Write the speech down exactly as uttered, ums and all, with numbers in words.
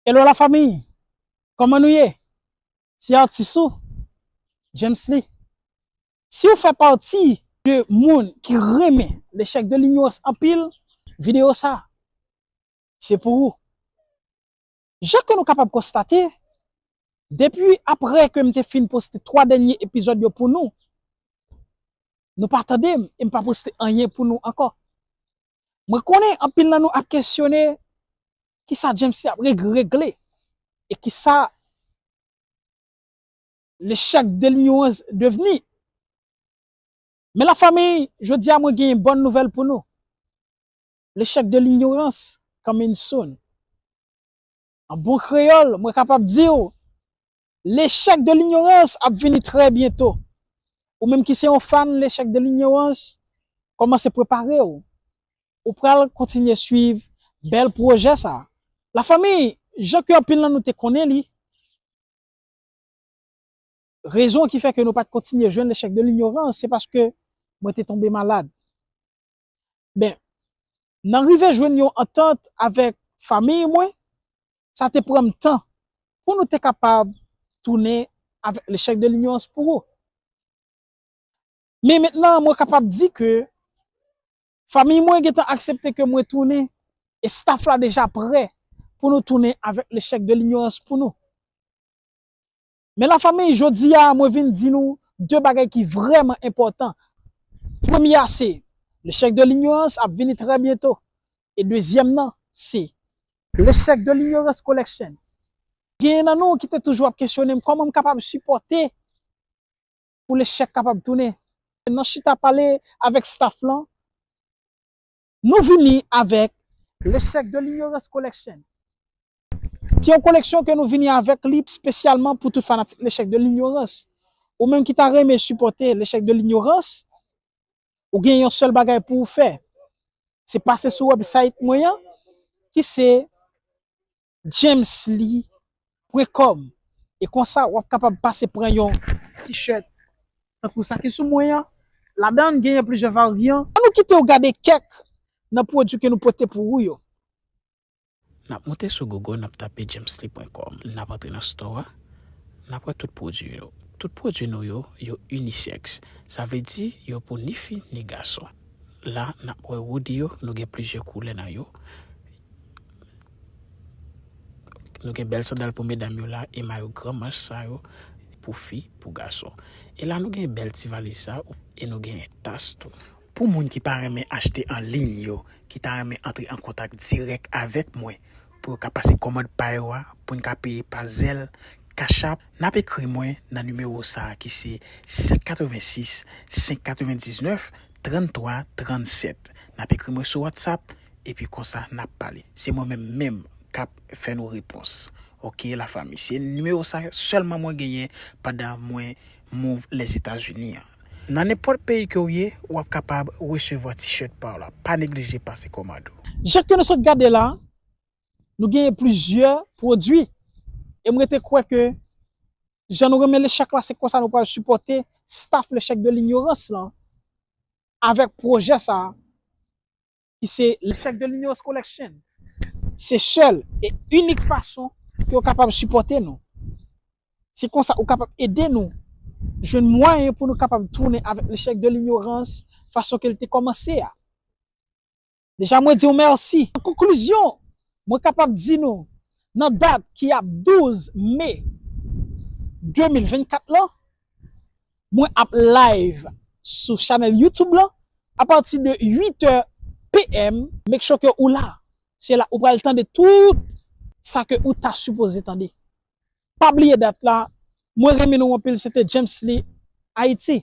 Hello la fanmi, kòman nou ye? Se atis ou, James Lee. Si w fè pati de moun ki renmen Lechèk de Linyorans anpil, videyo sa, se pou ou. Jan ke nou kapab konstate, depi apre ke m te fin poste twa dènye epizòd yo pou nou, nou pa tande m e m pa poste anyen pou nou ankò. Mwen konnen anpil nan nou ap kesyone kisa James Lee ap reg- regle e kisa Lechèk de Linyorans devni. Men la fanmi, jodi a mwen gen bòn nouvèl pou nou. Lechèk de Linyorans coming soon. An bon kreyòl, mwen kapab di w, Lechèk de Linyorans ap vini trè byento. Ou menm ki se yon fan Lechèk de Linyorans, kòmanse prepare w. Ou pral kontinye swiv bèl pwojè sa. La fanmi, jan ke anpil nan nou te konnen li, rezon ki fè ke nou pa t kontinye jwenn Lechèk de Linyorans, se paske mwen te tonbe malad. Ben, nan rive jwenn yon antant avèk fanmi mwen, sa te pran m tan pou nou te kapab tounen avèk Lechèk de Linyorans pou ou. Men mentnan, mwen kapab di ke fanmi mwen gentan aksepte ke mwen tounen e staff la deja prè pou nou tounen avèk Lechèk de Linyorans pou nou. Men la fanmi, jodi a, mwen vin di nou de bagay ki vrèman enpòtan. Premye a se, Lechèk de Linyorans ap vini trè byento. E dezyèm nan, se Lechèk de Linyorans Collection. Genyen nan nou ki te toujou ap kesyone m kòman m kapab sipòte pou Lechèk kapab tounen. Nan chita pale avèk staff lan, nou vini avèk Lechèk de Linyorans Collection. Se yon koleksyon ke nou vini avèk li espesyalman pou tout fanatik Lechèk de Linyorans. Ou menm ki ta renmen sipòte Lechèk de Linyorans, ou gen yon sèl bagay pou ou fè. Se pase sou website mwen an, ki se jameslee pwen kòm. E konsa, w ap kapab pase pran yon t-shirt tankou sa ki sou mwen an. Ladan l, genyen plizyè varyan. Ann nou kite w gade kèk nan pwodui ke nou pote pou ou yo. N ap moute sou Google, n ap tape jameslee pwen kòm. N ap antre nan store a. N ap wè tout pwodui yo. Tout pwodui nou yo, yo unisex. Sa vle di, yo pou ni fi, ni gason. La, n ap wè hoodie yo, nou gen plizyè koulè nan yo. Nou gen bèl sandal pou medam yo la, e mayo gran manch sa yo pou fi, pou gason. E la, nou gen bèl ti valiz sa, e nou gen tas tou. Pou moun ki pa renmen achte an liy yo, ki ta renmen antre an kontak dirèk avèk mwen pou yo ka pase kòmand pa yo a, pou n ka peye pa Zelle, Cash App, n ap ekri mwen nan nimewo sa a ki se sèt katrevensis, senk katrevendiznèf, tranntwa, trannsèt. N ap ekri mwen sou WhatsApp, epi konsa n ap pale. Se mwen menm menm k ap fè nou repons. Oke, lafanmi, se nimewo sa sèlman mwen genyen pandan mwen move Lèzetazini an. Nan nenpòt peyi ke w ye, w ap kapab resevwa t-shirt pa w la. Pa neglije pase kòmand ou. Jan ke nou sot gade la, nou genyen plizyè pwodui. E m rete kwè ke jan nou renmen Lechèk la, se konsa nou pral sipòte staff Lechèk de Linyorans lan avèk pwojè sa a, ki se Lechèk de Linyorans Collection. Se sèl e inik fason ke w kapab sipòte nou. Se konsa ou kapab ede nou jwenn mwayen pou nou kapab tounen avèk Lechèk de Linyorans fason ke l te kòmanse a. Deja, mwen di w mèsi. An konklizyon, mwen kapab di nou, nan dat ki ap douz me de mil vennkat lan, mwen ap live sou chanèl YouTube lan apati de uit è p m. Make sure ke ou la. Se la ou pral tande tout sa ke ou ta sipoze tande. Pa bliye dat la. Mwen renmen nou anpil, se te James Lee Haïti.